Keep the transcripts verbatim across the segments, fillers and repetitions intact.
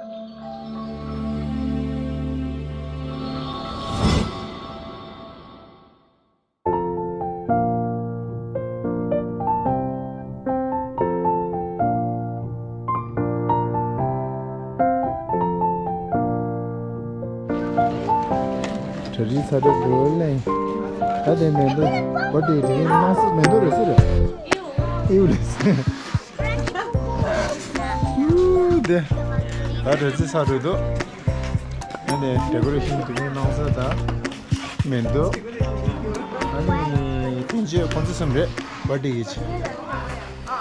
གྲ་སྒྲིག་ཚར་འགྲོ་འགྲོ་ལེ། ད་དེ་མེ་ཏོག་བ་དེ་དེ་གནང་ས་མེ་ཏོག་རེད་ཟེར། ཨིའུ་ལེ་ཟེར། ཨིའུ་དེ། ད་གྲ་སྒྲིག་ཚར་འགྲོ་འདུག་ཨ་ནི་ཌེ་ཀོ་རེ་ཤན་དེ་གནང་ས་ད་མེ་ཏོག་ཨ་ནི་སྟོན་ཆས་ཁོང་ཚོ་གསུམ་རེད། བ་དེ་གི་ཆེ།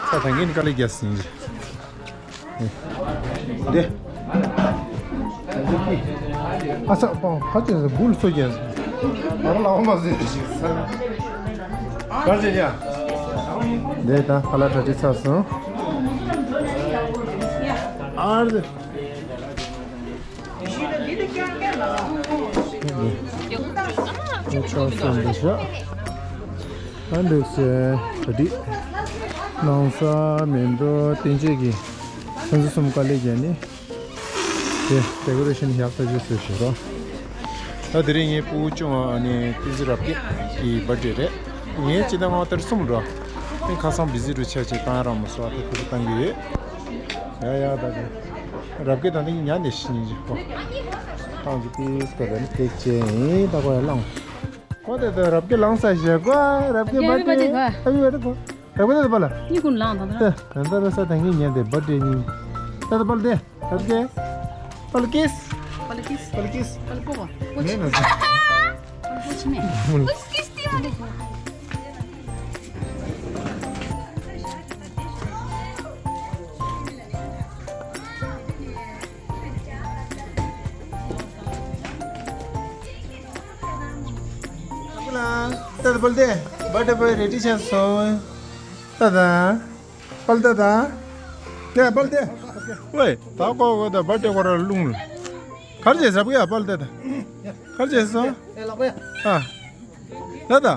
ས་ད་གིན་དཀའ་ལས་རྒྱག་ཟིན་རེད། འདི། ཨ་ས་པང་ཁ་ཅན་སི་འབུལ་སོ་ཅན་སི། ཨ་ལ་འོ་མ་ཟེར་ཞིག་ས། གར་ཅན་ཡ། འདི་ད་ཧ་ལ་གྲ་སྒྲིག་ཚར་སོང་། ཨར་འདི། ཆོག་སོང་འདི་ཤ། ཨ་འདུག་སེ་ད་འདི། ནང་ས་མེ་ཏོག་སྟོན་ཆས་ཀྱི་ཁོང་ཚོ་གསུམ་དཀའ་ལས་བརྒྱབ་ནི། དེ་ཌེ་ཀོ་རེ་ཤན་ཡག་ཐག་ཆོད་བཟོས་ཤག་རོ། ད་དེ་རིང་ངའི་སྤུ་གུ་ཆུང་བ་ནི་བསྟན་འཛིན་རབ་རྒྱས་ཀྱི་བར་ཌེ་རེད། ངའི་སྤྱི་ཟླ་ལྔ་པའི་ཏ་རིག་གསུམ་རོ། ཨེ་ཁ་སང་བི་ཟི་རུ་ཆ་ཆེ་བཏང་རང་མ་སོ་ཨ་ཐུ་ཐུ་བཏང་གི་ཡོད། ཡ་ཡ་ད་དེ། རབ་རྒྱས་ད་ནི་ཉ་ནས་ཤི་ཉིན་ཅི་ཧོ། ཏང་གི་ཏིས་ཀ་ད་ནི་ཐེག་ཆེ་ཡིན་ད་གོ་ཡ་ལང་། ཁོ་དེ་ད་རབ་རྒྱས་ལང་ས་ཞེ་གོ་རབ་རྒྱས་བར་ཌེ་ཨ་ཡུ་ཨ་ད་གོ། རབ་རྒྱས་ད་པ་ལ། གཉིས་ཀུན་ལང་དང་ད། ད་ད་ར་ས་ད་ངའི་ཉན་དེ་བར་ཌེ་ཉིན། ད་ད་པ་ལ་དེ། རབ་རྒྱས། པ་ལ་ཀིས། པ་ལ་ཀིས། པ་ལ་ཀིས། པ་ལ་པོ་བ། ངས་ན་ཟེར། པ་ལ་པོ་ཆི་མེད། པ་ལ་ཀིས་ཏི་བ་ལ་པོ། ད་ད་པ་ལ་དེ། བར་ཌེ་བ་རེ་ཌི་ཆགས་སོང་། ད་ད། པལ་ཏེ་ད། ཏེ་པལ་ཏེ། ཝེ། ད་ཀོ་ཀོ་ད་བ་ཏེ་ཀོ་ར་ལུང་ལ། གར་ཇེ་ཟབ་གི་ཡ་པལ་ཏེ་ད། གར་ཇེ་སོ། ཨ། ད་ད།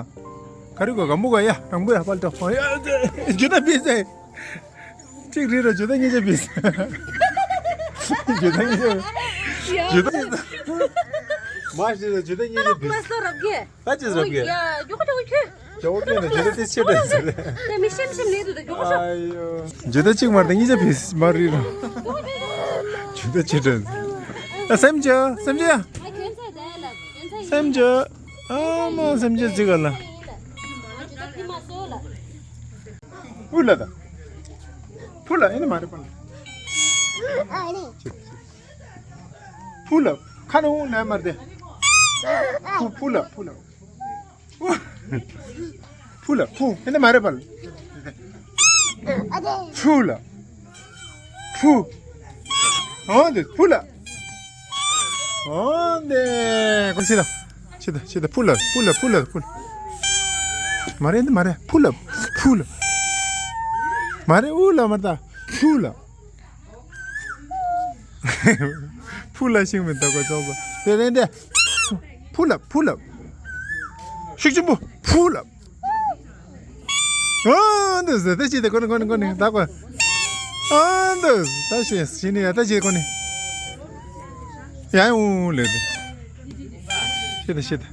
ག་རི་གོ་ག་མུ་ག་ཡ་རང་བུ་ཡ་པལ་ཏེ་ཧོ་ཡ་ཏེ། ཇུ་ད་པི་ཟེ། གཅིག་རི་ར་ཇུ་ད་ཉིས་ཇ་པི་ཟེ། ཇུ་ད་ཉིས་ཇ། ཇུ་ད་ཉིས་ཇ། མ་ཤི་ད་ཇུ་ད་ཉིས་ཇ་པི་ཟེ། ད་ཅི་ཟེར་གི། ཡ་ཡོ་ཁ་ཏོ་ཁྱོད། ཇོ་བོ་ཀེ་ནི་ཇུ་ད་ཏི་ཆེ་ཏེ་ཟེར། ད་མི་ཤེམ་ཤེམ་ལེ་དུ་ད་ཡོ་ཁ་ཏོ། ཨ་ཡོ། ཇུ་ད་གཅིག་མར་ཏེ་ཉིས་ཇ་པི་ཟེ་མ་རི་ར། ཇུ་ད་ཆེ་ཏེ་ཟེར། ཨ་སེམས་ཅོ་སེམས་ཅོ་ཡ། སེམས་ཅོ། ཨ་མ་སེམས་ཅོ་ཟིག་ག་ལ། ཕུ་ལ་ད། ཕུ་ལ་ཨེ་ནི་མ་རེ་པ་ལ། ཕུ་ལ། ཁ་ནོ་ལ་མར་ཏེ། ཕུ་ཕུ་ལ་ཕུ་ལ། ཕུ་ལ་ཕུ། ཨེ་ནི་མ་རེ་པ་ལ། ཕུ་ལ། ཕུ། ཨོ་དེ་ཕུ་ལ། ཨོ་དེ་ཀོ་ཤི་ད། ཤི་ད་ཤི་ད། ཕུ་ལ་ཕུ་ལ་ཕུ་ལ་ཕུ་ལ། མ་རེ་འདི་མ་རེ། ཕུ་ལ་ཕུ་ལ། མ་རེ་ཨུ་ལ་མ་རེ་ད་ཕུ་ལ། ཕུ་ལ་ཤིང་མི་ད་གོ་ཚོགས་པ། དེ་ནས་དེ། ཕུ་ལ་ཕུ་ལ། ཤུགས་ཆེན་པོ་ཕུ་ལ། ཨ་འདི་ཟེར་ད་ཅི་དེ་གོ་ནི་གོ་ནི་གོ་ནི་ད་གོ། ཨ་འདི་ད་ཤེས་ཤེས་ནི་ཡ་ད་ཅི་གོ་ནི། ཡ་ཡ་འུ་ལེ་དེ། ཤེས་ད་ཤེས་ད།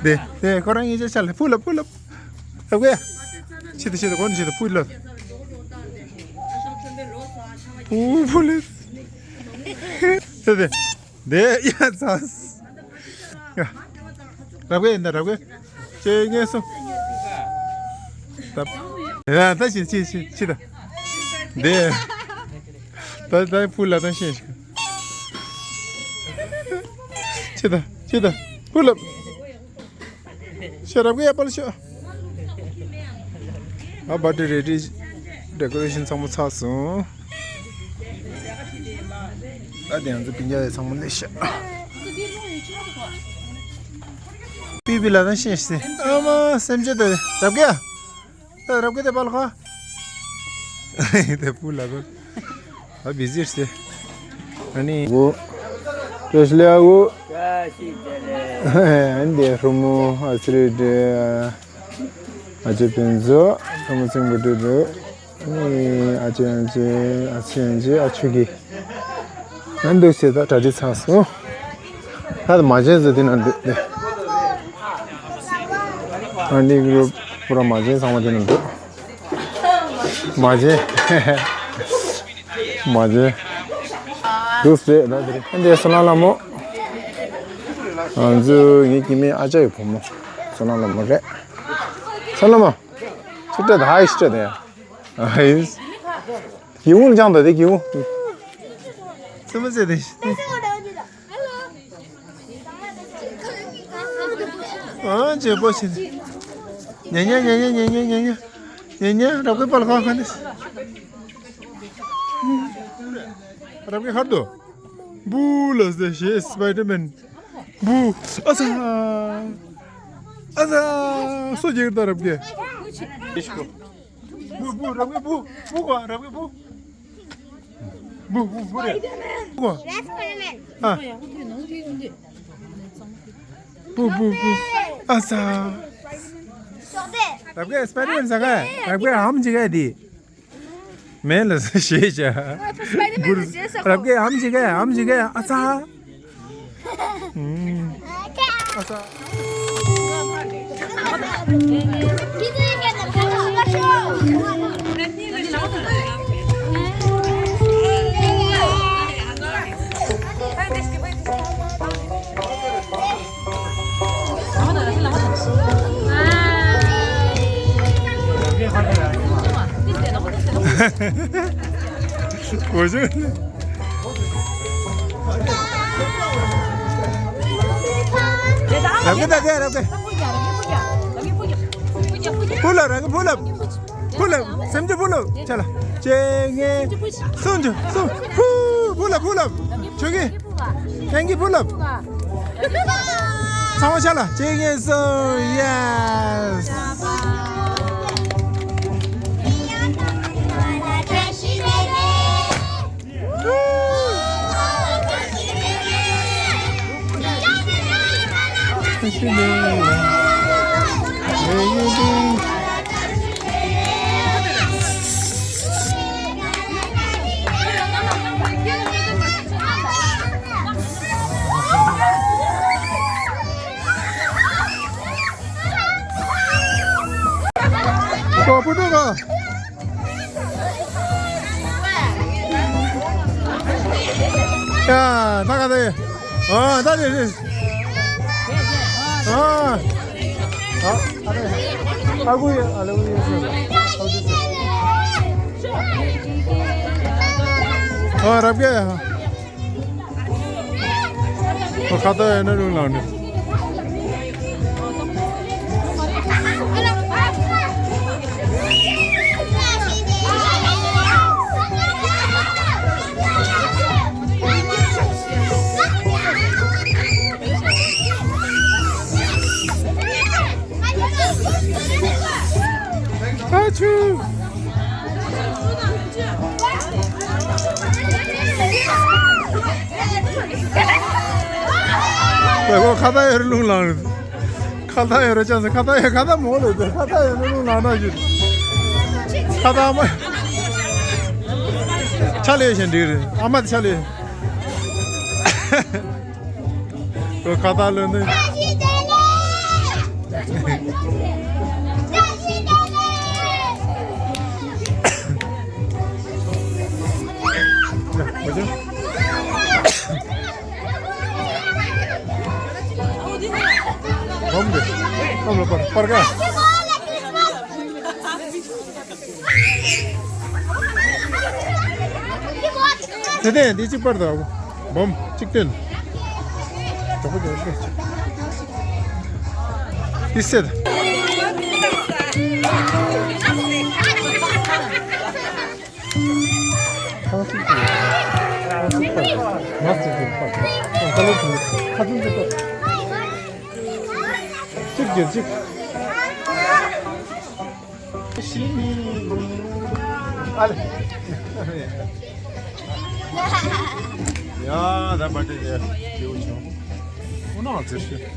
དེ་དེ་ཁོ་རང་ངེད་ཅག་ཆ་ལ་ཕུ་ལ་ཕུ་ལ། ཨ་གོ་ཡ། ཤེས་ད་ཤེས་ད་གོ་ནི་ཤེས་ད་ཕུ་ལ། འུ་ཕུ་ལ། དེ་དེ། དེ་ཡ་ཚ། ཡ། རབ་གེ་ཡིན་ད་རབ་གེ། ཅེ་ངེ་སོ། ད། ཡ་ད་ཅི་ཅི་ཅི་ཅི་ད། དེ། ད་ད་ཕུ་ལ་ད་ཤེས་ཤིག་ཅི་ད་ཅི་ད་ཕུ་ལ། ཤ་རབ་གི་ཡ་པལ་ཤོ། ཨ་བར་ཌེ་རེ་ཌི་ཌེ་ཀོ་རེ་ཤན་ཚང་མ་ཚར་སོང་། ཨ་དེ་ང་ཚོ་སྤུན་ཀྱག་ཡ་ཚང་མ་སླེབས་ཤག་པི་པི་ལ་ད་ཤེས་ཤེས། ཨ་མ་སེམས་ཅན་དེ་རབ་གི་ཡ། ད་རབ་གི་དེ་པལ་ཁ། དེ་ཕུ་ལ་གོ། ཨ་བི་ཟིར་སེ། ཨ་ནི། འོ། བཀྲ་ཤིས་བདེ་ལེགས། ཨ་ནི་དེ་ཧྲོ་མོ་ཨ་ཚི་རེད་དེ། ཨ་ཅེ་ཕན་ཚོ་ཧྲོ་མོ་སེང་པོ་དེ་རེད། ཨ་ནི་ཨ་ཅེ་ཨ་ཅེ་ཨ་ཅེ་ཨ་ཅེ་ཨ་ཆུ་གི། ཨ་འདུག་སེ་ད་གྲ་སྒྲིག་ཚར་སོང་། ད་མ་བྱན་ཟེར་དེ་ན་འདུག་སྟེ། ཨ་འདི་གི་པུ་ར་མ་བྱན་ཚང་མ་དེ་ན་འདུག་མ་བྱན། མ་བྱན། འདུག་སེ་ད་དེ་རེད། ཨ་འདི་བསོད་ནམས་ལྷ་མོ། ང་ཚོ་ངའི་སྐྱེ་དམན་ཨ་ཅག་གི་བུ་མོ། བསོད་ནམས་ལྷ་མོ་རེད། བསོད་ནམས་ལྷ་མོ། ཅི་སྤྲད་ད་ཧའི་ཤི་སྤྲད་ད་ཡ། ཨ་ཧེ། སྒེའུ་ཁུང་བཅངས་དང་དེ་སྒེའུ་ཁུང་། སེམས་མ་ཟད་དེ། ཨ་ཅེ་པོ་ཆེ། ཉེ་ཉེ་ཉེ་ཉེ་ཉེ་ཉེ་ཉེ་ཉེ། ཉེ་ཉེ་རབ་གི་པར་ཁ་ཁ་ནི། རབ་གི་ཧར་དུ། བུ་ལ་ཟེ་ཤེ་སི་པའི་ཌར་མེན། བུ། ཨ་ཚ། ཨ་ཚ། སོ་རྒྱག་ད་རབ་གི། བུ་བུ་རབ་གི་བུ། བུ་གོ་རབ་གི་བུ། བུ་བུ་བུ་རེད། བུ་གོ། ཨ། བུ་བུ་བུ། ཨ་ཚ། རབ་གི་སི་པའི་ཌར་མེན་ཟ་ག་རབ་གི་ཧམ་ཅི་ག་དེ། མེ་ལ་ཞེས་བྱ། རབ་གི་ཨམ་ཅི་ག་ཨམ་ཅི་ག་ཨ་ཚ། ཨ་ཚ། རབ་གི་ད་དེ་རབ་གི། ཕུ་ལ་རབ་གི་ཕུ་ལ། ཕུ་ལ། སེམས་ཅན་ཕུ་ལ། ཆ་ལ། ཅེ་ངེ། སུན་ཅུ་སུ། ཕུ། ཕུ་ལ་ཕུ་ལ། ཆོས་ཀྱི། ཀན་གི་ཕུ་ལ། ཚང་མ་ཆ་ལ། ཅེ་ངེ་སུ། ཡེ་སི། ཡ། ད་ག་ད་ཡ། ཨ། ད་དེ་རེད། ཨ། ཨ། ཨ་ཁུ་ཡ། ཨ་ལེ་ཁུ་ཡ། ཨ། རབ་གི་ཡ། ཁ་ཏ་ཡ་ན་རུང་ལ་ནི། ཨ་ཆུ། ཁ་ཏ་ཡ་རུ་རླུང་ལངས། ཁ་ཏ་ཡ་རུ་ཅང་ཁ་ཏ་ཡ་ཁ་ཏ་མོ་ལོ་ཁ་ཏ་ཡ་རུ་རླུང་ལངས་ན་ཞུ། ཁ་ཏ་ཨ་མ། ཆ་ལེ་ཞན་འདི་རེད། ཨ་མ་དེ་ཆ་ལེ། ཁོ་ཁ་ཏ་ལོན་ནི། བོམ་གི་བོམ་ལ་པར་པར་ག་དེ་དེ་འདི་གཅིག་པར་དང་བོམ་གཅིག་སྟོན། གྲོགས་པོ་དེ་འདི་སེད། ཁ་ཚིག་པར་ཁ་ཚིག་པར་ཁ་ཚིག་པར། གཅིག་གྱུར་གཅིག་ཡ། ད་པར་ཏི་དེ་སྐྱིད་པོ་བྱུང་། ཨོ་ན་ཚེ་ཤི།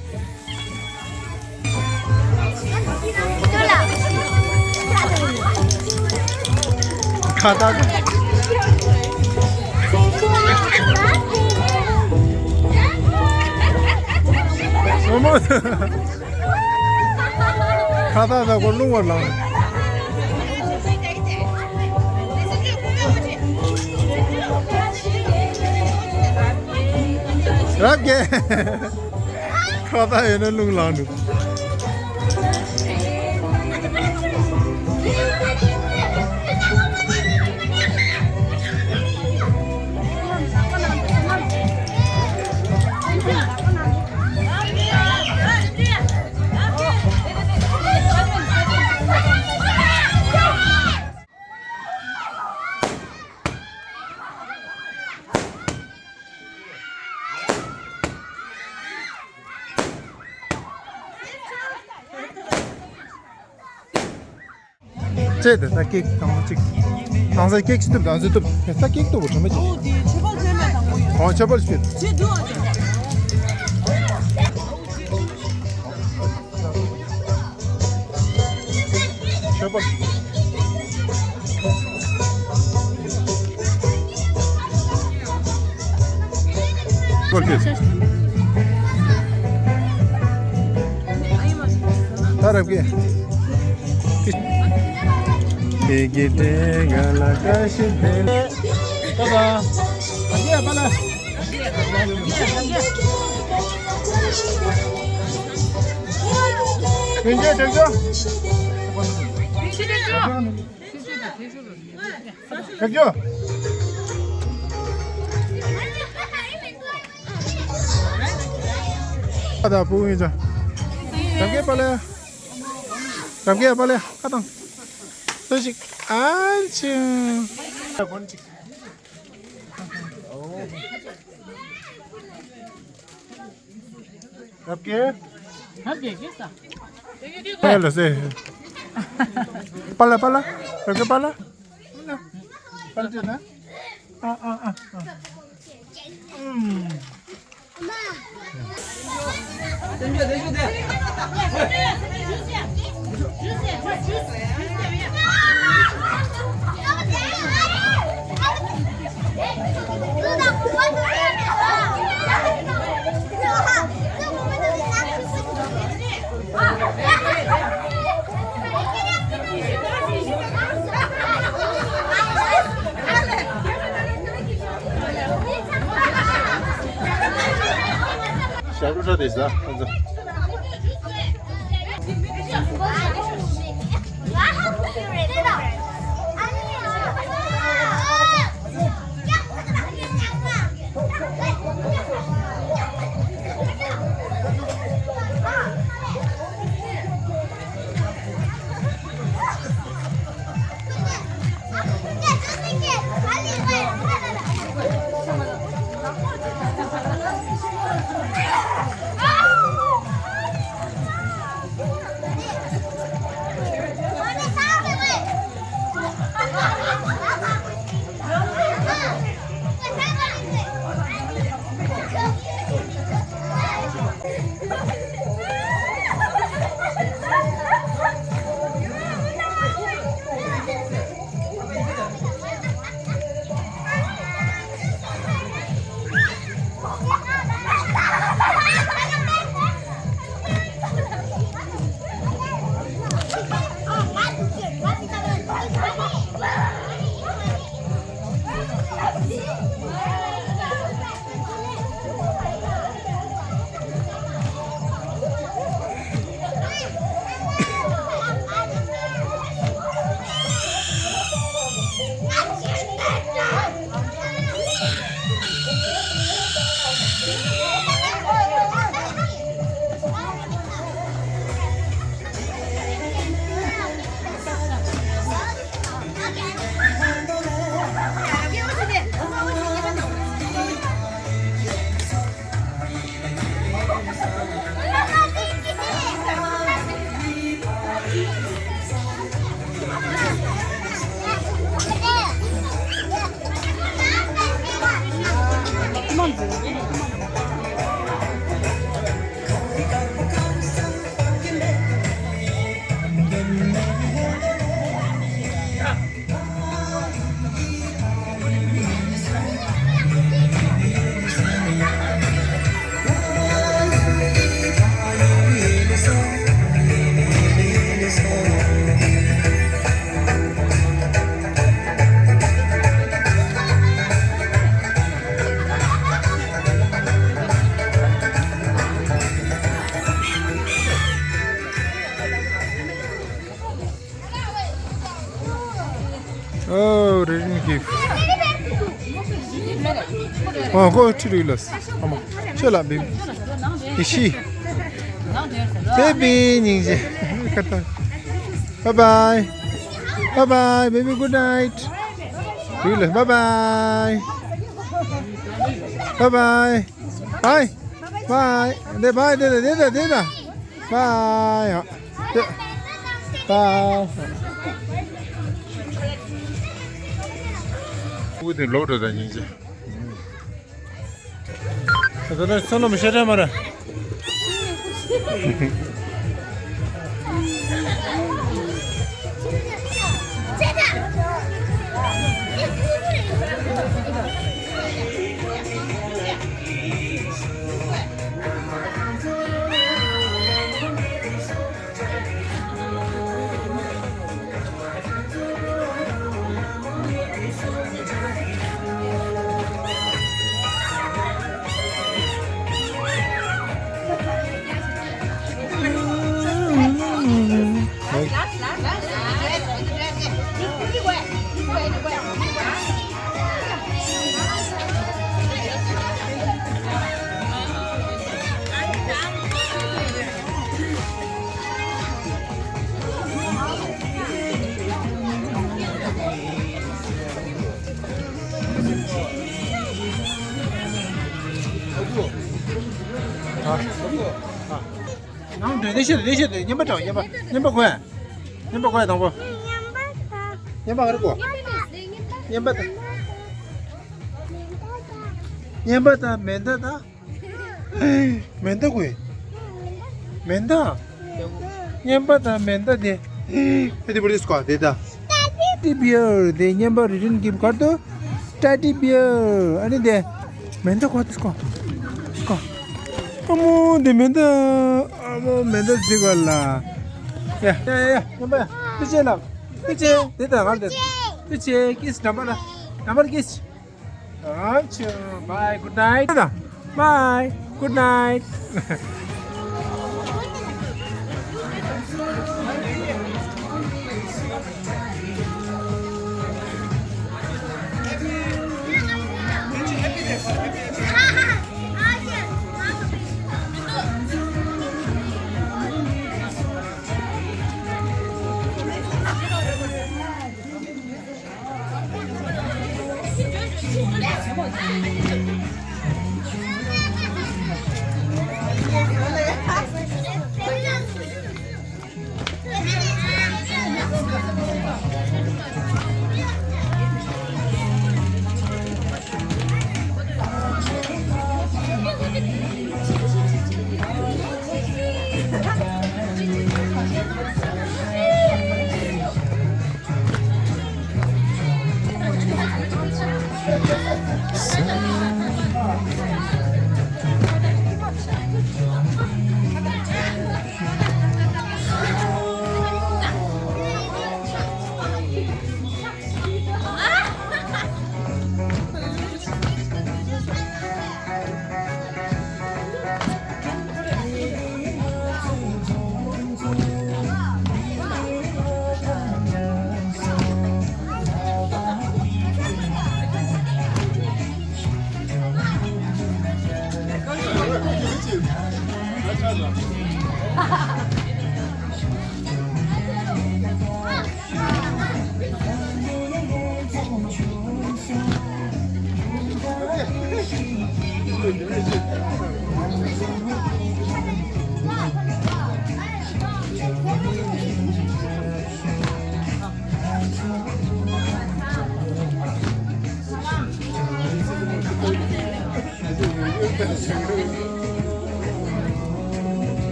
ཁ་ཏ་དང་། ཁ་བཏགས་དང་ཁོ་རླུང་བ་ལངས། རབ་རྒྱས། ཁ་བཏགས་ཡོད་ན་རླུང་ལངས་འདུག་ཅེས་དེ་ད་ཀེག་དང་པོ་གཅིག་དང་ས་ཀེག་ཅིག་གཏུབ་དང་ས་གཏུབ་དེ་ད་ཀེག་གཏུབ་བྲོ་མ་ཅིག་ཨོ་དེ་ཆོས་པ་ལ་ཕན་མེད་དང་པོ་ཡོད། ཨོ་ཆོས་པ་ལ་ཕན། ཆོས་འདུག་ཨ་ཅེ། ཆོས་པ། ད་རབ་ཀྱི། དེ་གི་དེ་ག་ལ་ཀ་ཤི་དེ་ལེ། ད་ད། ཨ་ཡེ་པ་ལ། ཡིན་གྱི་དེ་ཚོ། ཡིན་གྱི་དེ་ཚོ། ཐེག་ཆུ། ཨ་ད་བུ་ཡིན་ཅང་། རབ་རྒྱས་པ་ལེ། རབ་རྒྱས་པ་ལེ་ཁ་བཏང་། ལྟོས་ཤིག་ཨ་ཅིང་། རབ་རྒྱས། རབ་རྒྱས་ཀྱི་ས། ཧེ་ལ་སེ། པ་ལ་པ་ལ། རབ་རྒྱས་པ་ལ། པ་ལ་ཅི་ན། ཨ་ཨ་ཨ་ཨ། ཨུམ། ཞབས་བྲོ་འཁྲབ་བསྡད་ཟ། ཁོ་ཚོ། ཨ་ཁོ་ཁྲིད་རིགས་ལ། ཨ་མ་ཁྱོད་ལ་བིམ་ཨི་ཤི། དེ་བི་སྙིང་རྗེ། ཁ་ཏ། Bye bye. Bye bye, baby, good night. རིགས་ལ། Bye bye. Bye bye. Bye. Bye. དེ་bye དེ་དེ་དེ་དེ་དེ། Bye. Bye. ཨུ་དེ་ལོག་འགྲོ་ད་སྙིང་རྗེ། ད་ད་ཚོ་ནམ་ཤེས་ར་མ་ར། ནང་འདྲེན་ནས་ཤེས་ནས་ཤེས་ནས་བརྙན་པར་དྲངས། བརྙན་པར་བརྙན་པར་གོ་ཡ། བརྙན་པར་གོ་ཡ་དང་པོ། བརྙན་པར་ག་རེ་གོ། བརྙན་པར་དང་། བརྙན་པར་དང་མེ་མདའ་དང་། མེ་མདའ་དགོས། མེ་མདའ། བརྙན་པར་དང་མེ་མདའ་དེ། ཨེ་དེ་བར་དུ་སྐོར་དེ་ད། Teddy bear དེ་བརྙན་པར་written gift card དུ། Teddy bear ཨ་ནི་དེ། མེ་མདའ་སྐོར་དེ་སྐོར། སྐོར། ཨ་མོ་དེ་མེ་མདའ། ཨ་མོ་མེ་མདའ་ཟིག་ག་ལ། ཡ་ཡ་ཡ་ཡ། བརྙན་པར་ཐུགས་རྗེ་ལགས། ཐུགས་རྗེ། དེ་ད་ག་ལ་དེ། ཐུགས་རྗེ། ཀིས། འགྲམ་པ་ལ། འགྲམ་པར་ཀིས། Bye, good night. Bye, good night.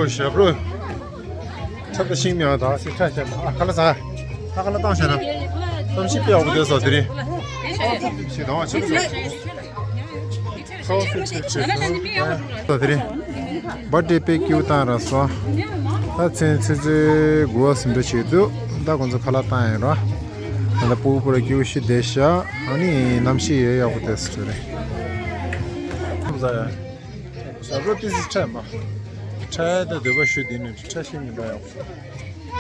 ཞབས་བྲོ། ཁྲབ་ཏུ་ཤིང་མེད་པ་དང་སི་ཁྲ་ཞབས་ཨ་ཁ་ལ་ཟ། ཁ་ཁ་ལ་བཏང་ཤ་ན། གཏམ་ཤི་པི་ཡག་པོ་དེ་ཟ་དེ་རིང་། ཤི་དང་ཤི་ཟ་དེ་རིང་། བར་ཌེ་དཔེ་སྐྱིད་པོ་བཏང་ར་སོ། ད་ཚེ་ཚེ་ཚེ་དགུ་བ་ཟིན་འདྲ་བྱེད་འདུག་ད་ཁོང་ཚོ་ཁ་ལག་བཏང་ཡིན་ར། ད་ལྟ་སྤུ་གུ་པུ་ར་སྐྱིད་པོ་ཞིག་བསྡད་ཤག་ཨ་ནི་གནམ་གཤིས་ཡོད་ཡག་པོ་དེ་ཟ་དེ་རིང་། ཁམས་ཟ་ཡ། ཞབས་བྲོ་ཏི་སི་ཁྲ་མ། ཁྲ་ཡ་ད་འདོད་པ་ཞུ་དེ་ནི་ཁྲ་ཤེས་མི་འདྲ་ཡོང་།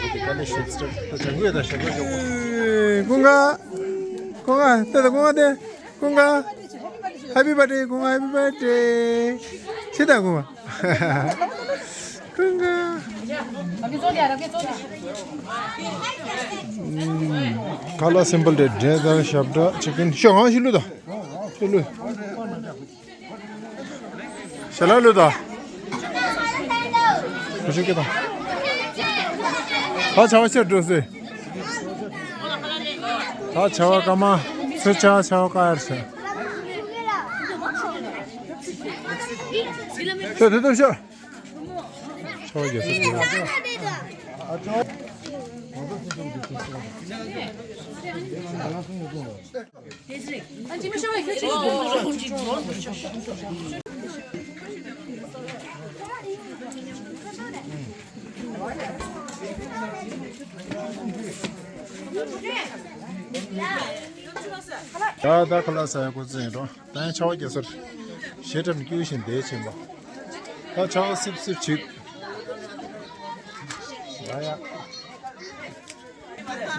དེ་དཀའ་ལས་ཞིག་སྟེ་ད་དྲན་གོས་ད་ཞབས་བྲོ་ཞོག་པོ། ཀུན་དགའ། ཀུན་དགའ་ལྟ་ད་ཀུན་དགའ་དེ། ཀུན་དགའ། ཧེ་པི་བར་ཌེ་ཀུན་དགའ་ཧེ་པི་བར་ཌེ། ཤི་ད་ཀུན་དགའ། ཀུན་དགའ། ཁ་ལག་སིམ་པལ་དེ་འབྲས་དང་ཞབས་བྲོ་ཅི་ཀིན་ཤོག་ཧང་ཤི་ལུ་ད། ཤི་ལུ། ཞལ་ལག་ལོས་དང་། བུ་ཆུ་སྐད་དང་། ད་བྱ་བ་ཕྱིར་འགྲོ་ཟེར། ད་བྱ་བ་ཀ་མ། ཚོད་བྱ་བྱ་བ་ཀ་ཡར་ཟེར། ཤོ་དེ་དང་ཤོ། ཤོ་རྒྱལ་སྲིད་དེ། ད་ད་ཁ་ལག་ཟ་ཡ་འགོ་བཙུགས་ཡིན་རོ། ད་ཡང་ཆར་པ་རྒྱག་སར་ཞེ་དྲག་ནས་སྐྱིད་པོ་ཞིག་བསྡད་ཕྱིན་པ། ད་ཆར་པ་སིབ་སིབ་བྱེད། ཡ་ཡ།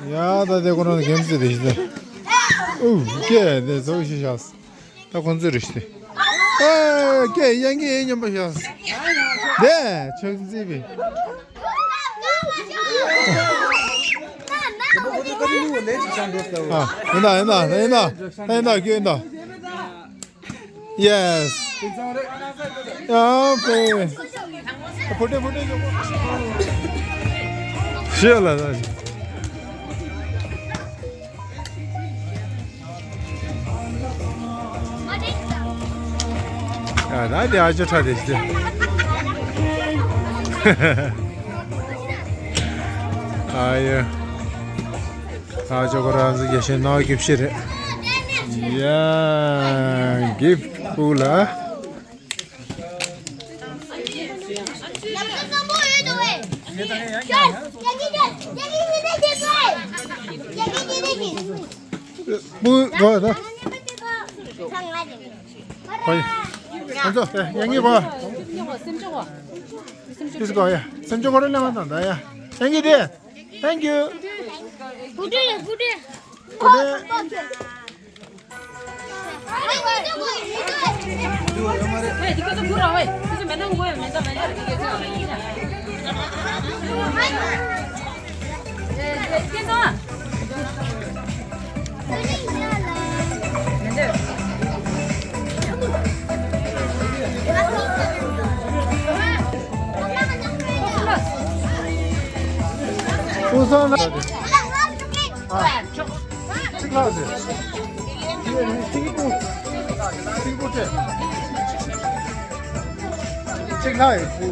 ཡ་ད་དེ་ཁོ་རང་གེམ་ཙི་དེ་ཞིག་ད། ཨུ་ཀེ་དེ་ཚོ་ཞིག་ཤག་ད་ཁོ་ཚོ་རེ་ཞིག་དེ། ཨ་ཀེ་ཡང་གི་ཡེ་མཉམ་པ་ཤག་དེ་ཆག་ཙི་བི། ཨ་ཡིན་ད་ཡིན་ད་ཡིན་ད་ཡིན་ད་ཀེ་ཡིན་ད། Yes. ཡ་ཕེ། ཕུ་ཏེ་ཕུ་ཏེ། ཤེས་ལ་ད། ཡ་ད་དེ་ཨ་ཅོ་ཁྲ་དེ་ཤེས། ཨ་ཡ། ཨ་ཅོ་ཁོ་རང་ཚོ་རྒྱལ་ཞེན་ནོ་གིབ་ཤི་རེད། ཡ། གིབ་པུ་ལ། པུ་གོ་ད། ཧོꯏ། ང་ཚོ་ཡ་ངི་གོ། ཏིས་གོ་ཡ། སེམས་ཅོ་ཁོ་རང་ལ་མ་དང་ད་ཡ། ཡ་ངི་དེ། Thank you. Good day, good day. Good day. གཅིག་ལྷག་ཟེར། གཅིག་པུ། གཅིག་པུ་སྤྲད། གཅིག་ལྷག་ཡོད་པུ།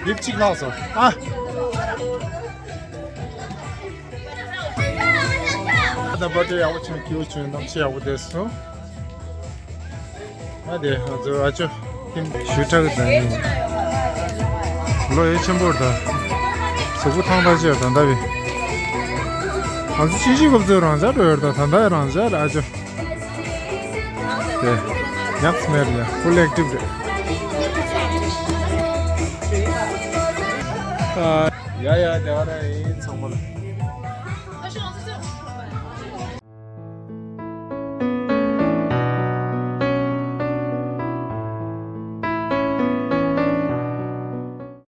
ཡིབ་གཅིག་ལྷག་སོང་ཨ། ད་བར་ཐི་ཌེ་ཡག་པོ་བྱུང་། སྐྱིད་པོ་བྱུང་། གནམ་གཤིས་ཡག་པོ་བསྡད་སོང་། ཨ་དེ་ང་ཚོ་ཨ་ཅོ་ཁྱིམ་ཞུ་ཁྲག་དང་ཡིན། ལོ་ཡོད་ཆེན་པོར་ད་གཟུགས་པོ་ཐང་ཐང་ཆེ་ད་ལྟ་བི། ང་ཚོ་ཆུ་བཞི་རྐུབ་ཚོའི་རང་འཇགས་འགྲོ་ཡོད་ད། ད་ལྟ་རང་འཇགས་ཨ་ཅོ། དེ་ཉག་སྨེ་རེད་ཡ། ཕུལ་ཨེག་ཊིབ་རེད། ཨ་ཡ་ཡ་དེ་བ་ར་ཡིན་ཚང་མ་ལ།